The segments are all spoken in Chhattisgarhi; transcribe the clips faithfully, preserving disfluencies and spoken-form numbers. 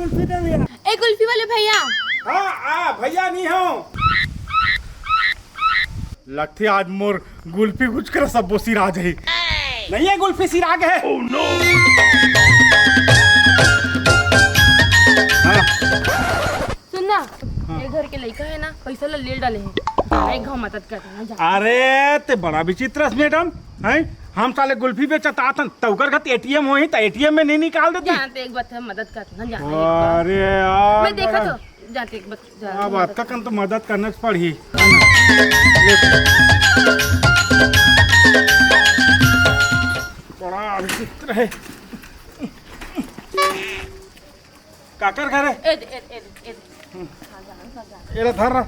ए, कुल्फी वाले भैया। हाँ, आ, भैया नहीं हो। लगथे आज मोर गुल्फी गुचकर सब्बो सिरा जाही। नहीं है गुल्फी सिरा गे हे। हाँ। सुन ना, हाँ। ये घर के लइका हे ना, पैसा ला ले डाले हे। एक घाव मदद कर देना जा। अरे, ते बड़ा विचित्र हस, मैडम। हैं? हम साले गुल्फी बेचत आथन, त ओकर घर एटीएम होही, त एटीएम में नहीं निकाल देती। जानते एक बात है, मदद कर देना जा। अरे यार, मैं देखा बड़ा तो, जानते एक बात जा। अब अतका कन तो मदद करना पड़ही। बड़ा विचित्र है। काकर घर है? ए दे, ए दे, ए दे, ए दे। एला धर रहा।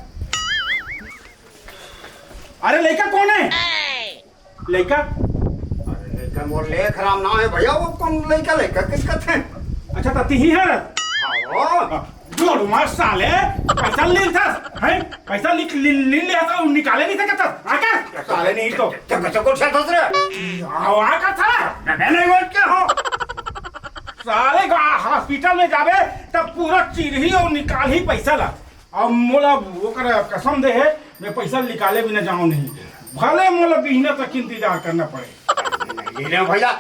अरे लइका कौन है? लइका? अरे लइका मोर लेख राम नाम है भैया, वो कौन लइका, लइका किस कथे? अच्छा, त तिही है? हाँ। जोड़ मार साले, पैसा ले था, हैं? पैसा लिख, ले, ले, ले था, निकाले नहीं सकता, आकर? साले नहीं तो। ते कैसे को छेद रे? आओ, आकर साला। मैं, मैं नहीं बोल के हो। साले का हॉस्पिटल में जाबे, तब पूरा चिरही और निकालही पैसा ला। अब मोला ओकर कसम दे है, मैं पैसा निकाले बिना जाऊं नहीं, भले मोला बिहना तक इंतजार करना पड़े। नहीं रे भैया,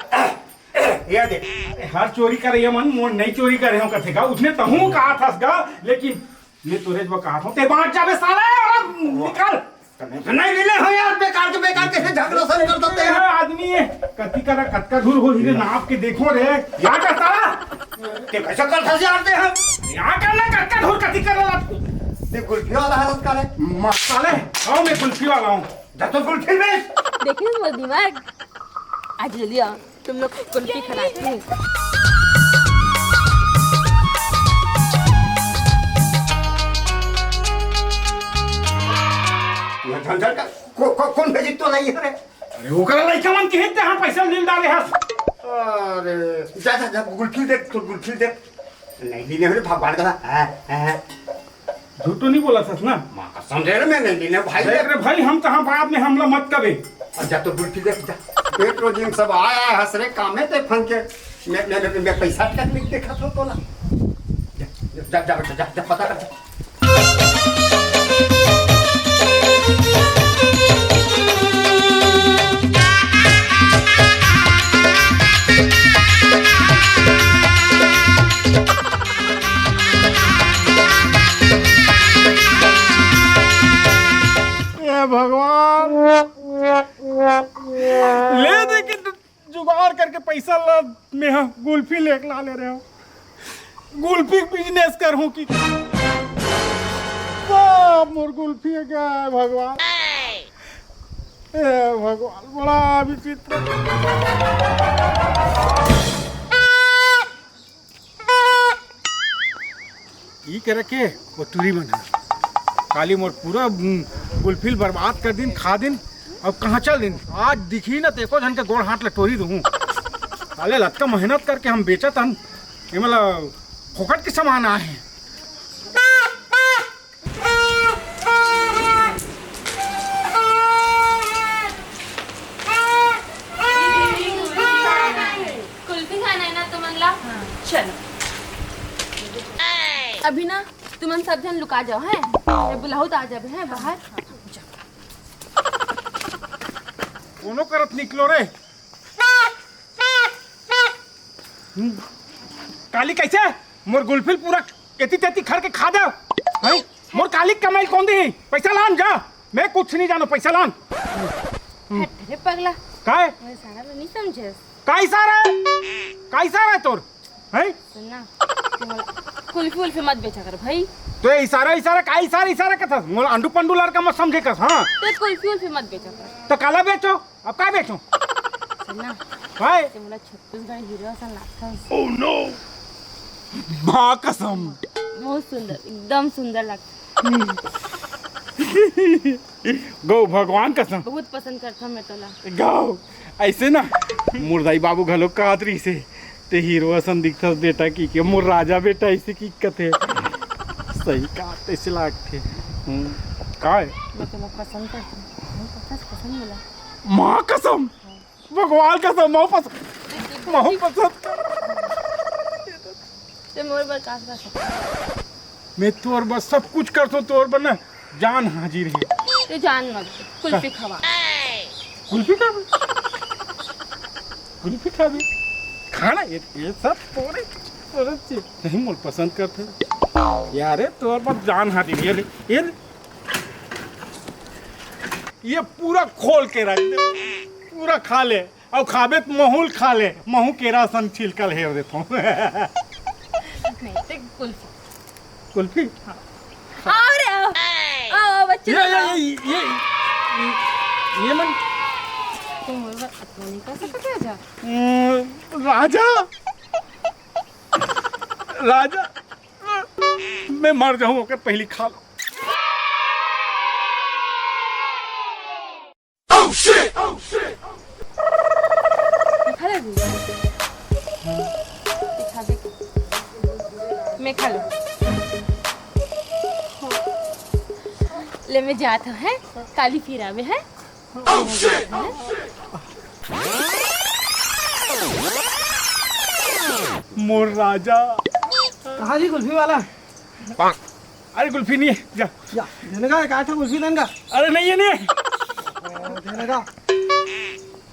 ये दे। अरे, हर चोरी करे ये मन, मोर नहीं चोरी करे हो कथे का, उसने तहूँ कहा था गा, लेकिन मैं तोरे जो कहा था, ते बांट जाबे साला, और निकाल। तने तो नहीं मिले हो यार, बेकार के बेकार कैसे झगड़ा सन कर देते हैं? आदमी है, कति करा, कतका धूल हो हीरे नाप के देखो रे, क्या करता? ते कैसे कर था यार ते हम? यहाँ करना, कतका धूल कति कर रहा? ते गुल्फी वाला हालत का रे? मसाले, आओ मैं गुल्फी वाला हूँ। जा तो गुल्फी बेच। देखिए वो दिमाग, आज ले लिया। तुम लोग को कुल्फी खिलाती हूँ। ये झंझट का को, को, कौन भेजी तो नहीं है रे? अरे ओकरा लइका मन के हित, हाँ, पैसा लील डाले हस। अरे जा, जा, जा, गुल्फी देख, तो गुल्फी देख। नहीं लीने हो रे भगवान का। हाँ, हाँ। झूठ तो नहीं बोला था ना? माँ कसम दे रे, मैं नहीं लीने भाई। देख रे भाई, हम कहाँ बाद में हमला मत कबे। अब जा तो गुल्फी देख जा। पेट्रोल जिन सब आया है हसरे काम में ते फन के। मैं, मैं, मैं, मैं पैसा तक नहीं देखा था तोला। जा, जा, जा बेटा, जा, जा पता कर। हे भगवान, ले दे के जुगाड़ करके पैसा ला, मेहा गुल्फी लेके ला ले रहे हो, गुल्फी बिजनेस कर हूँ कि बाप मोर गुल्फी है क्या है भगवान? हे भगवान, बड़ा विचित्र। ई करे के वो टूरी मन ह। काली मोर पूरा, उम, गुलफिल बर्बाद कर दिन, खा दिन, अब कहाँ चल दिन। आज दिखी ना, तेको झन के गोड़ हाथ ल टोरी दूँ। साले लतका मेहनत करके हम बेचत हन, ये मतलब फोकट के सामान आए हैं। कुल्फी खाना है ना तुमन ला? हाँ। चलो। अभी ना तुमन सब झन लुका जाओ, हैं? ये बुलाहूँ त आ जाबे, हैं, बाहर। कोनो करत निकलो रे। हम्म। काली कैसे? मोर गुलफिल पूरा एती तेती खर के खा दे। हैं? मोर काली कमाई कौन दी? पैसा लान जा। मैं कुछ नहीं जानो, पैसा लान। हट रे पगला। काय? मोर इशारा में नहीं समझे। का इशारा है? का इशारा है तोर? हैं? सुन ना, तू मोला कुल्फी उल्फी मत बेचा कर भाई। तो ये इशारा, इशारा, का इशारा, इशारा का था? मोला अंडू पंडू लड़का मत समझे कर, हाँ? तो कुल्फी उल्फी मत बेचा कर। तो काला बेचो, अब का बेचो? सुन ना, काय? ते मोला छत्तीसगढ़ हीरो असन लागथस। Oh no! माँ कसम। बहुत सुंदर, एकदम सुंदर लागथस। गौ भगवान कसम। बहुत पसंद करता मैं तोला। गौ, ऐसे ना, मोर दाई बाबू घलो कहत रहिसे, ते हीरो असन दिखथस बेटा की के, मोर राजा बेटा ऐसे की कथे। सही कहा, ऐसे लागथे। हम्म, का है? मैं तोला पसंद करता हूँ। बहुत पसंद, पसंद मिला। माँ कसम। भगवान कसम, महू पसंद, महू पसंद। ते मोर बर का कर सकत? मैं तोर बर सब कुछ करथों, तोर बर ना जान हाजिर हे। ते जान मत, कुल्फी खवा। कुल्फी खा? कुल्फी खाबे? खाना ये, ये सब तोरे, तोरे चीज। नहीं, मोर पसंद करथे। यार, तोर बर जान हाजिर हे। ये ले, ये ले। ये पूरा खोल के रख दे, पूरा खा ले। अउ खाबे त महूं ल खा ले, महूं केरा सन छिलका ल हेर देथों। नहीं, ते कुल्फी। कुल्फी? हाँ। आओ रे, आओ। आओ, आओ, बच्चे ये, लोग, ये, आओ। ये, ये, ये, ये मन। तुम बोल, अतोनी का सब क्या जा? हम्म, राजा, राजा, मैं मर जाऊं ओकर पहली खा लो। खा ले भैया। दिखा दे। मैं खा लूं। ले, मैं जात हूं, हैं? काली फिर आवे, हैं? मोर राजा। कहाँ जी कुल्फी वाला? अरे, कुल्फी नहीं है, जा। या, देने का, एक आधा कुल्फी देने का। अरे, नहीं है, नहीं है। देने का।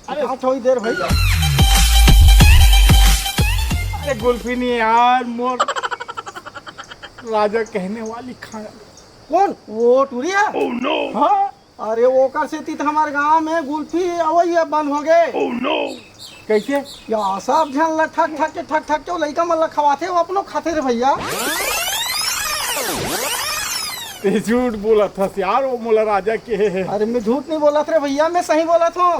अरे, कहाँ थोड़ी देर भाई। अरे, कुल्फी नहीं है यार, मोर राजा कहने वाली खाना। कौन? वो टूरी है? Oh no! हाँ। अरे, ओकर सेती त हमर गांव में गुल्फी अवइया बंद हो गे। Oh no! कैसे? या, सब झन ला ठक ठक के, ठक ठक के ओ लइका मन ला खवाथे, वो अपनो खाथे रे भैया। ते झूठ बोलत हस यार, वो मोला राजा के हे। अरे, मैं झूठ नहीं बोलत रे भैया, मैं सही बोलत हूँ।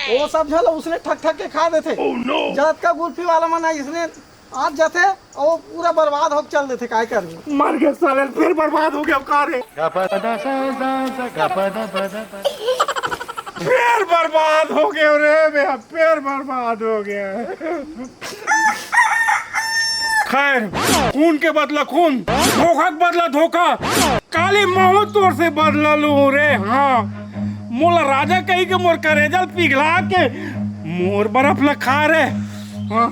वो सब झन ला उसने ठक ठक के खा देथे। Oh no! जतका गुल्फी वाला मन आइस ने आज जाथे, अउ पूरा बर्बाद होके चल देथे, काय करबे? मर गे साले, फिर बर्बाद हो गया का रे? फिर बर्बाद हो गया रे बे, फिर बर्बाद हो गया। खैर, खून के बदला खून, धोखा के बदला धोखा, काली महूं तोर से बदला लूं रे। हाँ, मोला राजा कही के मोर करेजा ल पिघला के मोर बर्फ ल खा रे। हाँ,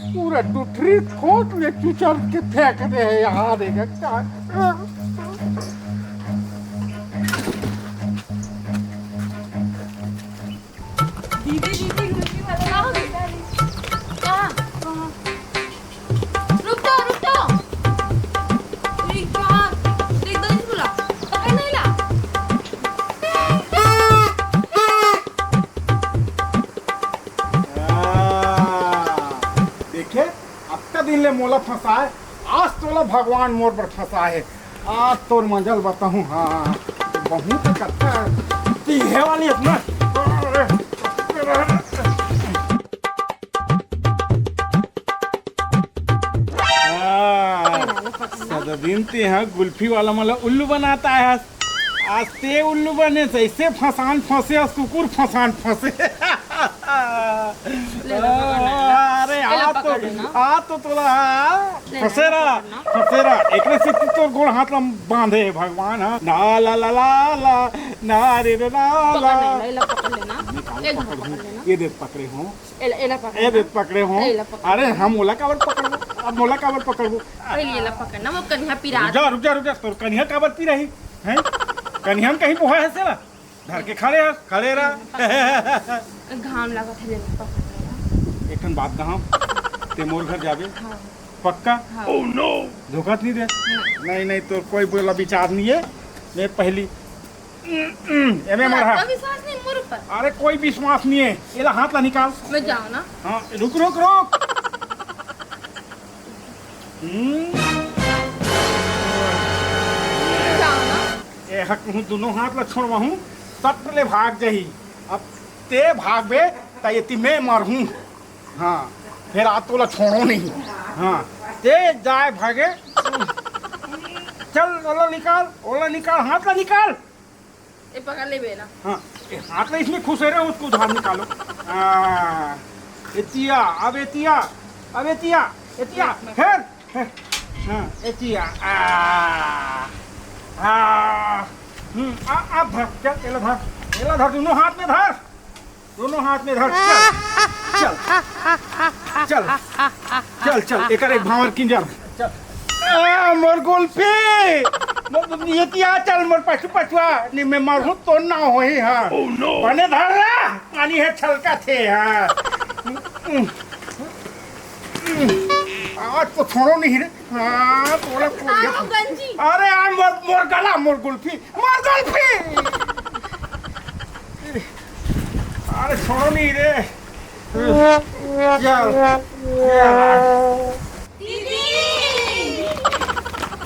पूरा टुठरी खोट ले चुचर के फेंक दे हे यार, एकर का। दीदी, दीदी, गुल्फी वाला का हो गया? क्या? रुक तो, रुक तो। अरे यार, देख दो इसको ला। पकड़ नहीं ला। हाँ, देखे, अतका दिन ले मोला फंसाए, आज तोला भगवान मोर बर फंसाए हे। आज तोर मजा ल बताहूँ, हाँ, बहुत कत्ता पीहे वाली अपना। हाँ, सदा दिन ते हा गुल्फी वाला मन ला उल्लू बनात आए हस। आज ते उल्लू बने, जैसे फसान फंसे, आज कुकुर फसान फंसे। ले ला, पकड़ ले ना। अरे, एला आज तो, पकड़ ले ना। आज तो तोला, हाँ, ले ना, फंसेरा, पकड़ ना। फंसेरा। एकरे से तू तोर गोड़ हाथ ला बांधे हे भगवान, हाँ। ना, ला, ला, ला, ला, ना, रे, रे, ना, पकड़ ला। ले ना, एला पकड़ ले ना। निकाल, एक बार पकड़ पकड़ हूँ। ले ना। ये देख, पकड़े हूँ। एला, एला पकड़ ए ना। देख, पकड़े हूँ। एला पकड़। अरे, हम ओला काबर पकड़बो? अब मोला काबर पकड़बो? पहले एला पकड़ ना, वो कन्हा पिरा। रुक जा, रुक जा, रुक जा। तोर कन्हा काबर पिराही? हैं? कन्हा म कहीं बोहा हे सेला? धर के खड़े रह, खड़े रह। घाम लागत हे, ले पकड़ ले। एक ठन बात कहा, ते मोर घर जाबे? हाँ। पक्का? हाँ। Oh no! धोखा तो नहीं दे? नहीं। नहीं, नहीं, तो कोई बोला विचार नहीं है। मैं पहली, एमे मर हा। आपका विश्वास नहीं मोर ऊपर? अरे, कोई विश्वास नहीं है। एला हाथ ला निकाल। मैं जाऊँ ना? हाँ, रुक, रुक, रुक। हम्म। जाओ ना। ए, हक, हूँ दोनों हाथ ला छोड़वा हूँ, सट ले भाग जाही। अब ते भागबे, त एती मैं मरहूँ। हाँ, फिर आज तोला छोड़ो नहीं। हाँ, ते जाए भागे। चल, ओला निकाल, ओला निकाल, हाथ ला निकाल। ए, पकड़ ले बेला। हाँ, ए, हाथ में इसमें खुश रहे, उसको उधार निकालो। हाँ, एतिया, अब एतिया, अब एतिया, एतिया, फेर, फेर, हाँ, एतिया, आ, आ, हम्म, आ, अब धर, चल, एला धर, एला धर, दोनों हाथ में धर, दोनों हाथ में धर, चल, चल, चल, चल, चल, एकर एक भांवर किंजर, चल। आ, मोर गुल्फी। मोर, ये क्या चल, मोर पछू पछुआ। नहीं, मैं मरहूँ तो ना होही, हाँ। Oh, no। बने धर रहा, पानी है छलका थे, हाँ। आज तो छोड़ो नहीं रे। हाँ, तोला को आ, गंजी। अरे यार, मोर, मोर गला, मोर गुल्फी, मोर गुल्फी। अरे छोड़ो नहीं रे। चल, चल। दीदी।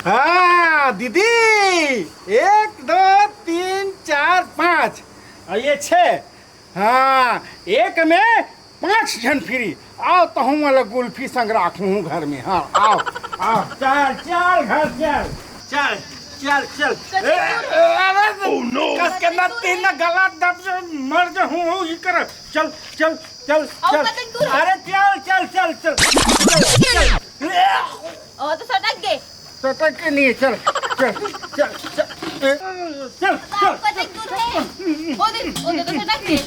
हाँ दीदी, एक, दो, तीन, चार, पाँच, और ये छः। हाँ, एक में पाँच झन फ्री। आओ, तहूँ वाला गुल्फी संग राखूँ घर में। हाँ, आओ, आओ। चल, चल, घर चल। चल, चल, चल। ए, ए, अरे, कस के ना तीन ना गला दब से मर जाऊँ, ये कर। चल, चल, चल, आओ, चल। कतक दूर है? अरे, चल, चल, चल, चल। चल, चल। ओ, तो सटक गए। सटक के नहीं, चल, चल, चल, चल, ए, चल, चल। कतक दूर है? ओ दे, ओ दे, तो सटक गए।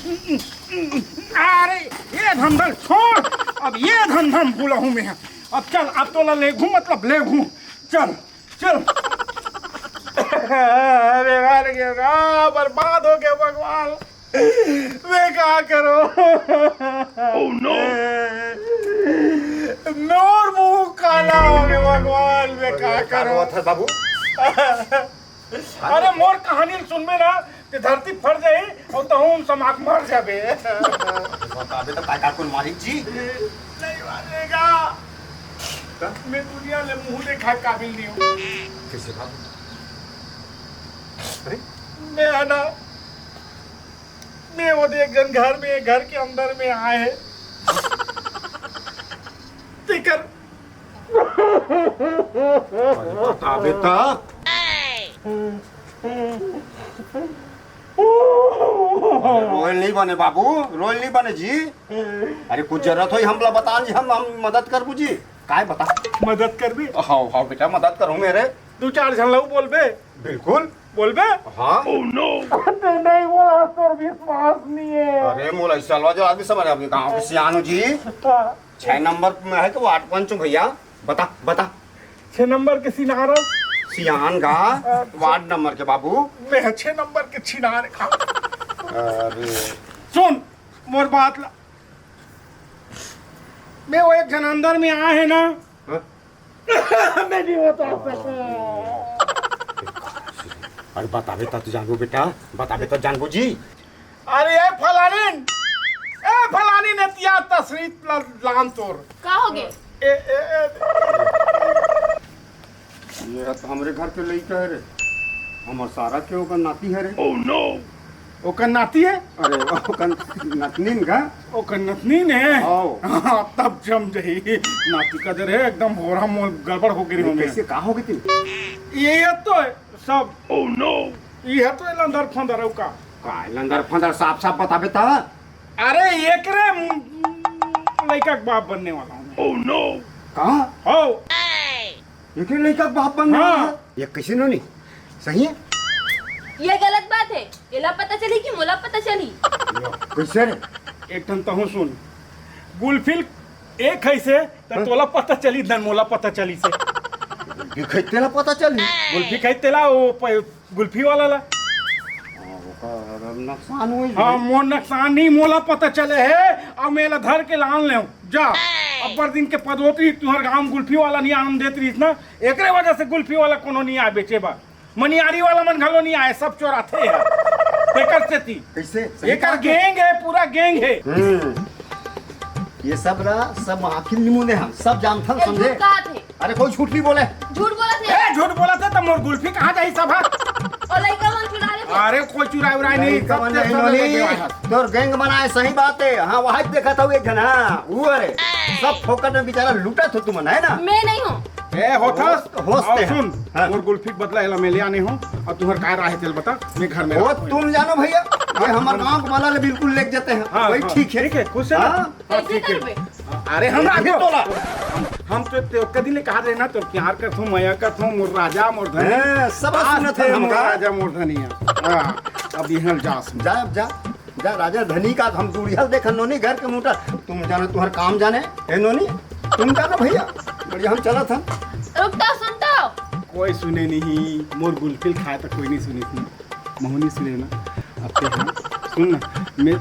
अरे, ये धंधा छोड़, अब ये धंधा में भूला हूँ मैं। अब चल, अब तोला लेगू, मतलब लेगू। चल, चल। अरे, मर गया, बर्बाद हो गया भगवान। मैं का करूं? Oh, no! मोर मुंह काला हो गया भगवान, मैं का अरे, का करूं? बात है बाबू? अरे मोर कहानी सुनबे ना, ते धरती फट जाही और तहूँ समा के मर जाबे। बताबे तो का का कुल मालिक जी? नहीं मानेगा। का? मैं दुनिया ले मुंह देखा काबिल नहीं हूँ। कैसे बाबू? अरे? मैं है ना, मैं वो देख जन घर में, घर के अंदर में आए हैं। तेकर अरे बता बेटा। रोयल नहीं बने बाबू, रोयल नहीं बने जी। अरे कुछ जरूरत होही हमला बता जी, हम, हम मदद करबू जी। काय बता? मदद करबे? हाव, हाव बेटा, मदद करूँ मेरे। दू चार झन ला बोलबे? बिल्कुल। बोलबे? हाँ। Oh, no! ते नहीं बोला, तोर विश्वास नहीं है। अरे मोला ऐसा लो जो आदमी समझ, अपने गांव के सियान हो जी। हाँ। छह नंबर में है कि वार्ड पंच हूँ भैया? बता, बता। छह नंबर के सिनार। सियान गा, अच्छा। वार्ड नंबर के बाबू। मैं छह नंबर के छिनार। अरे। सुन, मोर बात ला। मैं वो एक झन अंदर में आए है ना। हाँ? मैं नहीं बता सकता। अरे बताबे ता तो जानबो बेटा, बताबे ता जानबो जी। अरे ए फलानिन, ए फलानिन, एतिया तसरीत ला-, लान तोर। का हो गे? ए, ए, ए। ये तो हमरे घर के लइका है रे। हमर सारा के ओकर नाती है रे। Oh, no! ओकर नाती है? अरे, ओकर नतनीन का? ओकर नतनीन है? आओ। हाँ, तब जम जाही। नाती का दे रे, एकदम होरा मोल गड़बड़ हो गई अरे, होंगे। कैसे, का हो गई थी? ये, ये तो है, सब। Oh, no! ये तो है लंदर फंदर का। का लंदर फंदर, साफ साफ बताबे ता। अरे, एकरे म-, लइका के बाप बनने वाला हूँ मैं। Oh, no! कहाँ? हो। एके लइका के बाप बनने हाँ। वाला है? ये कैसे नोनी? सही है? ये गलत बात है। एला पता चली कि मोला पता चली? कैसे रे? एक ठन तहूँ सुन, गुल्फी एक है से, त हाँ? तोला पता चली, न मोला पता चली से। गुल्फी खाई तेला पता चली? गुल्फी खाई तेला, वो प-, गुल्फी वाला ला। हाँ, ओकर नुकसान होई हाँ, भाई। मोर नुकसान नहीं, मोला पता चले है, अब मैं एला धर के लान ले। जा, अब्बर दिन के पदोत रही, तुहर गांव में गुल्फी वाला नहीं आनंद देत रहीस ना, एकरे वजह से गुल्फी वाला कोनो नहीं आए बेचे बर। मनियारी वाला मन घलो नहीं आए, सब चोराथे है। तेकर सेती। कैसे? सही एकर बात है। गैंग है, पूरा गैंग है। हम्म। ये सब ला, सब आखिर निमूने हम, सब जानथन, ये समझे? झूठ कहा थे। अरे कोई झूठ नहीं बोले। झूठ बोला थे। ए, झूठ बोला थे तो मोर गुल्फी कहाँ जाही सब, हाँ? और लइका मन चुरा लेथे। अरे कोई चुराए उराए नहीं, लइका सब मन ते नहीं सब नोनी, लेके आए हैं। तोर गैंग बनाए, सही बात है। हाँ, वहाँ देखा था एक झन, हाँ, वो अरे, सब फोकट में बेचारा लूटा था तुमन, है ना? मैं नहीं हूँ। ए, होथस? होस, होस और ते हैं। सुन, हाँ। मोर गुल्फी के बदला एला मैं ले आने हूँ, और तुम्हार काय राय है तेल बता, मैं घर में वो रखूँ। तुम जानो भैया, ये हमारे गांव के वाला ले बिल्कुल लेके जाते हैं। हाँ, वही हाँ, ठीक है। ठीक है, खुश है ना? हाँ। हाँ, कैसे ठीक है। करबे? अरे, हम ये राखो। तोला। हम, हम तो ते कदी ले कहा रहे ना, तो प्यार करथों, मया करथों, मोर राजा, मोर धनी। हैं, सब आज सुनत ते हैं मोर हमका। राजा, मोर धनिया। हाँ, अब यहाँ जा सुन। जा, अब जा। जा, राजा धनी का हम दूरिया देखन नोनी घर के मुंडा। तुम जानो, तुम्हार काम जाने। ए नोनी, तुम जानो भैया, बढ़िया हम चलत हन। रुक तो, सुन तो। कोई सुने नहीं, मोर गुल्फी ल खाए त कोई नहीं सुने, सुन, महू नहीं सुने ना। अब ते हाँ, सुन ना, मैं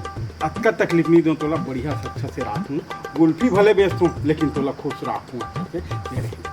अतका तकलीफ नहीं दूँ तोला, बढ़िया से अच्छा से राखूँ। गुल्फी भले बेचतूँ, लेकिन तोला खुश राखूँ अच्छा से। ये रहे।